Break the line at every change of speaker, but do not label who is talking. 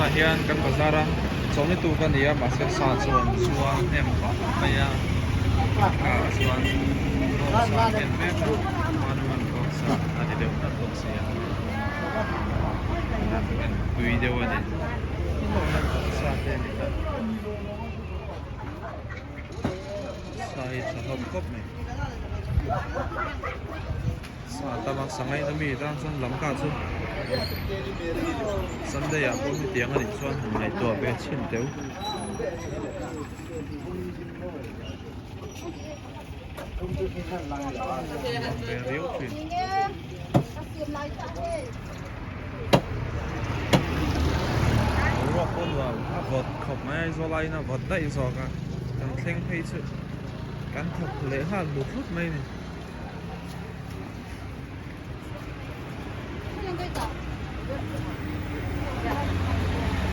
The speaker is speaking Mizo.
Tunah hian kan bazar a chawlhni tuk a ni a mahse sa chu an zuar hnem khawp mai a ah chuan bawngsa an en mek a hmanung bawngsa a ni deuh tlat bawk si a an en tui deuh a ni bawngsa te a ni tlat sa hi tha hlawm khawp mai. Sa tam a sa ngaihna mi tan chuan lam kah chu Sunday ah pawh hetiang a nih chuan han ngaihtuah ve chhin teu. Nuam ve riau thin. Boruak pawh nuam a vawt khawp mai a Aizawl aiin a vawt daih zawk a kan thleng phei chu kan thawk leh nghal hlut hlut mai a ni.